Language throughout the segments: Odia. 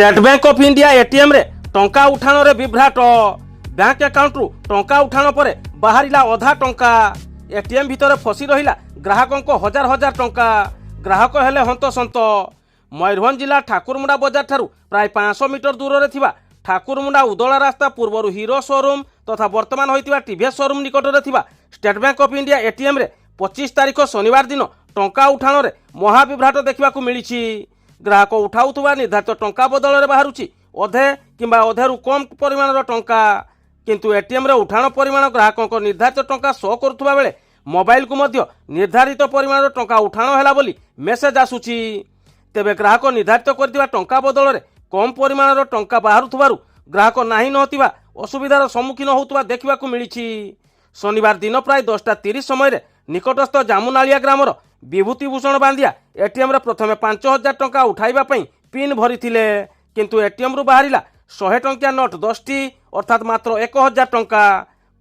ଷ୍ଟେଟ୍ ବ୍ୟାଙ୍କ ଅଫ୍ ଇଣ୍ଡିଆ ଏଟିଏମ୍ରେ ଟଙ୍କା ଉଠାଣରେ ବିଭ୍ରାଟ। ବ୍ୟାଙ୍କ ଆକାଉଣ୍ଟରୁ ଟଙ୍କା ଉଠାଣ ପରେ ବାହାରିଲା ଅଧା ଟଙ୍କା। ଏଟିଏମ୍ ଭିତରେ ଫସି ରହିଲା ଗ୍ରାହକଙ୍କ ହଜାର ହଜାର ଟଙ୍କା। ଗ୍ରାହକ ହେଲେ ହନ୍ତସନ୍ତ। ମୟୂରଭଞ୍ଜ ଜିଲ୍ଲା ଠାକୁରମୁଣ୍ଡା ବଜାର ଠାରୁ ପ୍ରାୟ 500 ମିଟର ଦୂରରେ ଥିବା ଠାକୁରମୁଣ୍ଡା ଉଦଳା ରାସ୍ତା, ପୂର୍ବରୁ ହିରୋ ସୋରୁମ୍ ତଥା ବର୍ତ୍ତମାନ ହୋଇଥିବା ଟିଭିଏସ୍ ସୋରୁମ୍ ନିକଟରେ ଥିବା ଷ୍ଟେଟ୍ ବ୍ୟାଙ୍କ ଅଫ୍ ଇଣ୍ଡିଆ ଏଟିଏମ୍ରେ 25 ତାରିଖ ଶନିବାର ଦିନ ଟଙ୍କା ଉଠାଣରେ ମହାବିଭ୍ରାଟ ଦେଖିବାକୁ ମିଳିଛି। ଗ୍ରାହକ ଉଠାଉଥିବା ନିର୍ଦ୍ଧାରିତ ଟଙ୍କା ବଦଳରେ ବାହାରୁଛି ଅଧେ କିମ୍ବା ଅଧେରୁ କମ୍ ପରିମାଣର ଟଙ୍କା। କିନ୍ତୁ ଏଟିଏମ୍ରେ ଉଠାଣ ପରିମାଣ ଗ୍ରାହକଙ୍କ ନିର୍ଦ୍ଧାରିତ ଟଙ୍କା ଶୋ କରୁଥିବା ବେଳେ ମୋବାଇଲକୁ ମଧ୍ୟ ନିର୍ଦ୍ଧାରିତ ପରିମାଣର ଟଙ୍କା ଉଠାଣ ହେଲା ବୋଲି ମେସେଜ ଆସୁଛି। ତେବେ ଗ୍ରାହକ ନିର୍ଦ୍ଧାରିତ କରିଥିବା ଟଙ୍କା ବଦଳରେ କମ୍ ପରିମାଣର ଟଙ୍କା ବାହାରୁଥିବାରୁ ଗ୍ରାହକ ନାହିଁ ନଥିବା ଅସୁବିଧାର ସମ୍ମୁଖୀନ ହେଉଥିବା ଦେଖିବାକୁ ମିଳିଛି। ଶନିବାର ଦିନ ପ୍ରାୟ 10:30 ସମୟରେ ନିକଟସ୍ଥ ଜାମୁନାଳିଆ ଗ୍ରାମର ବିଭୂତି ଭୂଷଣ ବାନ୍ଦିଆ ଏଟିଏମ୍ରେ ପ୍ରଥମେ 5000 ଟଙ୍କା ଉଠାଇବା ପାଇଁ ପିନ୍ ଭରିଥିଲେ। କିନ୍ତୁ ଏଟିଏମ୍ରୁ ବାହାରିଲା 100 ଟଙ୍କିଆ ନୋଟ୍ 10ଟି, ଅର୍ଥାତ୍ ମାତ୍ର 1000 ଟଙ୍କା।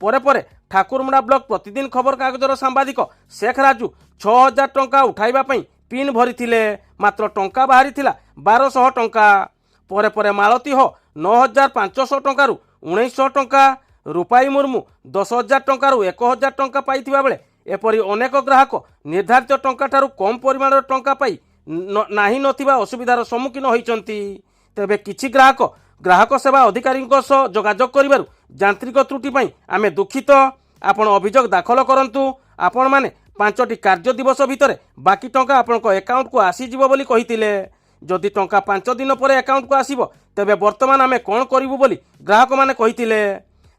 ପରେ ପରେ ଠାକୁରମୁଣ୍ଡା ବ୍ଲକ ପ୍ରତିଦିନ ଖବରକାଗଜର ସାମ୍ବାଦିକ ଶେଖ ରାଜୁ 6000 ଟଙ୍କା ଉଠାଇବା ପାଇଁ ପିନ୍ ଭରିଥିଲେ। ମାତ୍ର ଟଙ୍କା ବାହାରିଥିଲା 1200 ଟଙ୍କା। ପରେ ପରେ ମାଳତୀ ହୋ 9500 ଟଙ୍କାରୁ 1900 ଟଙ୍କା, ରୂପାଇ ମୁର୍ମୁ 10,000 ଟଙ୍କାରୁ 1000 ଟଙ୍କା ପାଇଥିବା ବେଳେ ଏପରି ଅନେକ ଗ୍ରାହକ ନିର୍ଦ୍ଧାରିତ ଟଙ୍କାଠାରୁ କମ୍ ପରିମାଣର ଟଙ୍କା ପାଇ ନାହିଁ ନଥିବା ଅସୁବିଧାର ସମ୍ମୁଖୀନ ହୋଇଛନ୍ତି। ତେବେ କିଛି ଗ୍ରାହକ ଗ୍ରାହକ ସେବା ଅଧିକାରୀଙ୍କ ସହ ଯୋଗାଯୋଗ କରିବାରୁ ଯାନ୍ତ୍ରିକ ତ୍ରୁଟି ପାଇଁ ଆମେ ଦୁଃଖିତ, ଆପଣ ଅଭିଯୋଗ ଦାଖଲ କରନ୍ତୁ, ଆପଣମାନେ 5ଟି କାର୍ଯ୍ୟ ଦିବସ ଭିତରେ ବାକି ଟଙ୍କା ଆପଣଙ୍କ ଆକାଉଣ୍ଟକୁ ଆସିଯିବ ବୋଲି କହିଥିଲେ। ଯଦି ଟଙ୍କା 5 ଦିନ ପରେ ଆକାଉଣ୍ଟକୁ ଆସିବ, ତେବେ ବର୍ତ୍ତମାନ ଆମେ କ'ଣ କରିବୁ ବୋଲି ଗ୍ରାହକମାନେ କହିଥିଲେ।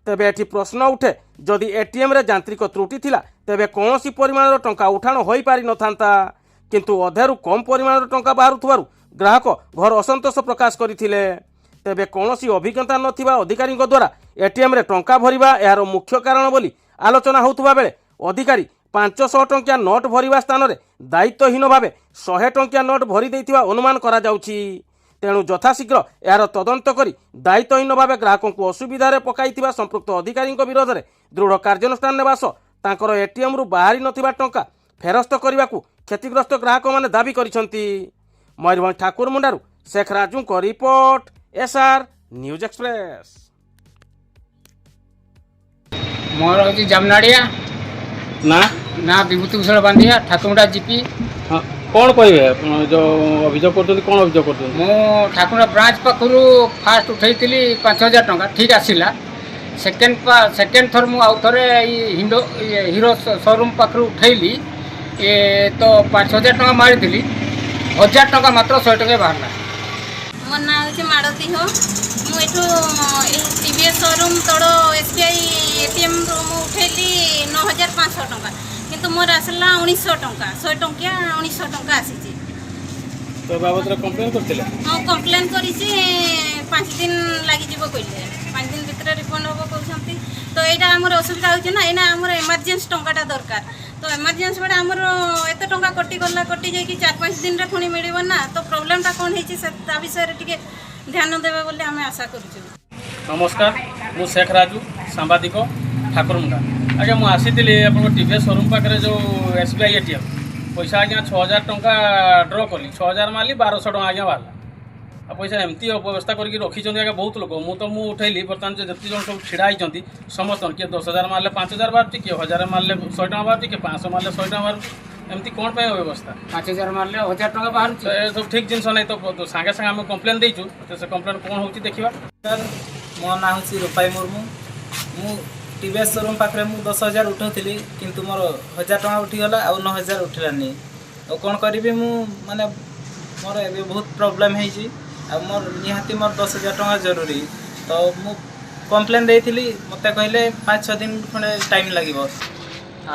ତେବେ ଏଠି ପ୍ରଶ୍ନ ଉଠେ, ଯଦି ଏଟିଏମ୍ରେ ଯାନ୍ତ୍ରିକ ତ୍ରୁଟି ଥିଲା, ତେବେ କୌଣସି ପରିମାଣର ଟଙ୍କା ଉଠାଣ ହୋଇପାରିନଥାନ୍ତା। କିନ୍ତୁ ଅଧେରୁ କମ୍ ପରିମାଣର ଟଙ୍କା ବାହାରୁଥିବାରୁ ଗ୍ରାହକ ଘୋର ଅସନ୍ତୋଷ ପ୍ରକାଶ କରିଥିଲେ। ତେବେ କୌଣସି ଅଭିଜ୍ଞତା ନଥିବା ଅଧିକାରୀଙ୍କ ଦ୍ୱାରା ଏଟିଏମ୍ରେ ଟଙ୍କା ଭରିବା ଏହାର ମୁଖ୍ୟ କାରଣ ବୋଲି ଆଲୋଚନା ହେଉଥିବା ବେଳେ ଅଧିକାରୀ 500 ଟଙ୍କିଆ ନୋଟ୍ ଭରିବା ସ୍ଥାନରେ ଦାୟିତ୍ୱହୀନ ଭାବେ 100 ଟଙ୍କିଆ ନୋଟ୍ ଭରି ଦେଇଥିବା ଅନୁମାନ କରାଯାଉଛି। ତେଣୁ ଯଥାଶୀଘ୍ର ଏହାର ତଦନ୍ତ କରି ଦାୟିତ୍ୱହୀନ ଭାବେ ଗ୍ରାହକଙ୍କୁ ଅସୁବିଧାରେ ପକାଇଥିବା ସମ୍ପୃକ୍ତ ଅଧିକାରୀଙ୍କ ବିରୋଧରେ ଦୃଢ଼ କାର୍ଯ୍ୟାନୁଷ୍ଠାନ ନେବା ସହ ତାଙ୍କର ଏଟିଏମ୍ରୁ ବାହାରି ନଥିବା ଟଙ୍କା ଫେରସ୍ତ କରିବାକୁ କ୍ଷତିଗ୍ରସ୍ତ ଗ୍ରାହକମାନେ ଦାବି କରିଛନ୍ତି। ମୟୂରଭଞ୍ଜ ଠାକୁରମୁଣ୍ଡାରୁ ଶେଖ ରାଜୁଙ୍କ ରିପୋର୍ଟ, ଏସ୍ଆର୍ ନ୍ୟୁଜ୍ ଏକ୍ସପ୍ରେସ୍। ମୋର ହେଉଛି ଜାମନାଡ଼ିଆ। ନା? ନା, ବିଭୂତି ଭୂଷଣ ବାନ୍ଧିଆ, ଠାକୁରମୁଣ୍ଡା ଜିପି। ହଁ, କ'ଣ କହିବେ ଆପଣ? ଯେଉଁ ଅଭିଯୋଗ କରୁଛନ୍ତି, କ'ଣ ଅଭିଯୋଗ କରୁଛନ୍ତି? ମୁଁ ଠାକୁରମୁଣ୍ଡା ବ୍ରାଞ୍ଚ ପାଖରୁ ଫାଷ୍ଟ ଉଠେଇଥିଲି 5000 ଟଙ୍କା, ଠିକ୍ ଆସିଲା। ସେକେଣ୍ଡ ଥର ମୁଁ ଆଉ ଥରେ ଏଇ ଇଏ ହିରୋ ସୋରୁମ୍ ପାଖରୁ ଉଠେଇଲି। ଏ ତ 5000 ଟଙ୍କା ମାରିଥିଲି, 1000 ଟଙ୍କା ମାତ୍ର 100 ଟଙ୍କା ବାହାରିଲା। ମୋ ନାଁ ହେଉଛି ମାଳତୀ ହୋ। ମୁଁ ଏଠୁ ଏଇ ଟିଭିଏସ୍ ସୋରୁମ୍ ତଳ ଏସ୍ବିଆଇ ଏଟିଏମ୍ରୁ ମୁଁ ଉଠେଇଲି 9500 ଟଙ୍କା, କିନ୍ତୁ ମୋର ଆସିଲା 1900 ଟଙ୍କା। 100 ଟଙ୍କିଆ 1900 ଟଙ୍କା ଆସିଛି। ତ ବାବଦରେ କମ୍ପ୍ଲେନ୍ କରିଥିଲେ? ହଁ, କମ୍ପ୍ଲେନ୍ କରିଛି। 5 ଦିନ ଲାଗିଯିବ କହିଲେ, 5 ଦିନ ଭିତରେ ରିଫଣ୍ଡ ହେବ କହୁଛନ୍ତି। ତ ଏଇଟା ଆମର ଅସୁବିଧା ହେଉଛି ନା। ଏଇନା ଆମର ଏମର୍ଜେନ୍ସି ଟଙ୍କାଟା ଦରକାର। ତ ଏମର୍ଜେନ୍ସି ବେଳେ ଆମର ଏତେ ଟଙ୍କା କଟିଗଲା, କଟି ଯାଇକି 4-5 ଦିନରେ ପୁଣି ମିଳିବ ନା। ତ ପ୍ରୋବ୍ଲେମଟା କ'ଣ ହେଇଛି, ସେ ତା ବିଷୟରେ ଟିକେ ଧ୍ୟାନ ଦେବେ ବୋଲି ଆମେ ଆଶା କରୁଛୁ। ନମସ୍କାର, ମୁଁ ଶେଖ ରାଜୁ, ସାମ୍ବାଦିକ, ଠାକୁରମୁଣ୍ଡା। ଆଜ୍ଞା, ମୁଁ ଆସିଥିଲି ଆପଣଙ୍କ ଟିଭିଏସ୍ ସୋରୁମ୍ ପାଖରେ ଯେଉଁ ଏସ୍ବିଆଇ ଏଟିଏମ୍। ପଇସା ଆଜ୍ଞା 6000 ଟଙ୍କା ଡ୍ର କଲି, 6000 ମାରିଲି, 1200 ଟଙ୍କା ଆଜ୍ଞା ବାହାରିଲା। ଆଉ ପଇସା ଏମିତି ଅବ୍ୟବସ୍ଥା କରିକି ରଖିଛନ୍ତି ଆଜ୍ଞା ବହୁତ ଲୋକ। ମୁଁ ଉଠେଇଲି, ବର୍ତ୍ତମାନ ଯେ ଯେତିକି ଜଣ ସବୁ ଛିଡ଼ା ହେଇଛନ୍ତି ସମସ୍ତଙ୍କ, କିଏ 10,000 ମାରିଲେ 5000 ବାହାରୁଛି, କିଏ 1000 ମାରିଲେ 100 ଟଙ୍କା ବାହାରୁଛି, କିଏ 500 ମାରିଲେ 100 ଟଙ୍କା ବାହାରୁଛି। ଏମିତି କ'ଣ ପାଇଁ ଅବ୍ୟବସ୍ଥା? 5000 ମାରିଲେ 1000 ଟଙ୍କା ବାହାରୁଛି। ତ ଏସବୁ ଠିକ୍ ଜିନିଷ ନାହିଁ। ତ ସାଙ୍ଗେ ସାଙ୍ଗେ ଆମେ କମ୍ପ୍ଲେନ୍ ଦେଇଛୁ। ତ ସେ କମ୍ପ୍ଲେନ୍ କ'ଣ ହେଉଛି ଦେଖିବା। ସାର୍, ମୋ ନାଁ ହେଉଛି ରୂପାଇ ମୁର୍ମୁ। ମୁଁ ଟିଭିଏସ୍ ସୋରୁମ୍ ପାଖରେ ମୁଁ 10,000 ଉଠାଉଥିଲି, କିନ୍ତୁ ମୋର 1000 ଟଙ୍କା ଉଠିଗଲା ଆଉ 9000 ଉଠିଲାନି। ଆଉ କ'ଣ କରିବି ମୁଁ? ମାନେ ମୋର ଏବେ ବହୁତ ପ୍ରୋବ୍ଲେମ୍ ହେଇଛି ଆଉ ମୋର ନିହାତି ମୋର 10,000 ଟଙ୍କା ଜରୁରୀ। ତ ମୁଁ କମ୍ପ୍ଲେନ୍ ଦେଇଥିଲି, ମୋତେ କହିଲେ 5-6 ଦିନ ଖଣ୍ଡେ ଟାଇମ୍ ଲାଗିବ।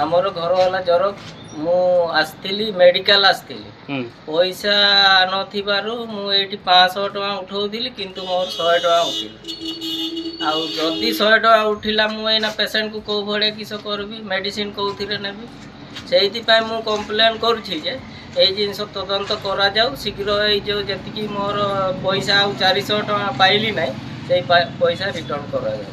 ଆମର ଘର ହେଲା ଜରକ। ମୁଁ ଆସିଥିଲି, ମେଡ଼ିକାଲ ଆସିଥିଲି। ପଇସା ନଥିବାରୁ ମୁଁ ଏଇଠି 500 ଟଙ୍କା ଉଠଉଥିଲି, କିନ୍ତୁ ମୋର 100 ଟଙ୍କା ଉଠିଲା। ଆଉ ଯଦି 100 ଟଙ୍କା ଉଠିଲା, ମୁଁ ଏଇନା ପେସେଣ୍ଟକୁ କେଉଁ ଭଳିଆ କିସ କରିବି? ମେଡ଼ିସିନ କେଉଁଥିରେ ନେବି? ସେଇଥିପାଇଁ ମୁଁ କମ୍ପ୍ଲେନ୍ କରୁଛି ଯେ ଏଇ ଜିନିଷ ତଦନ୍ତ କରାଯାଉ ଶୀଘ୍ର। ଏଇ ଯେଉଁ ଯେତିକି ମୋର ପଇସା ଆଉ 400 ଟଙ୍କା ପାଇଲି ନାହିଁ, ସେଇ ପଇସା ରିଟର୍ଣ୍ଣ କରାଯାଉ।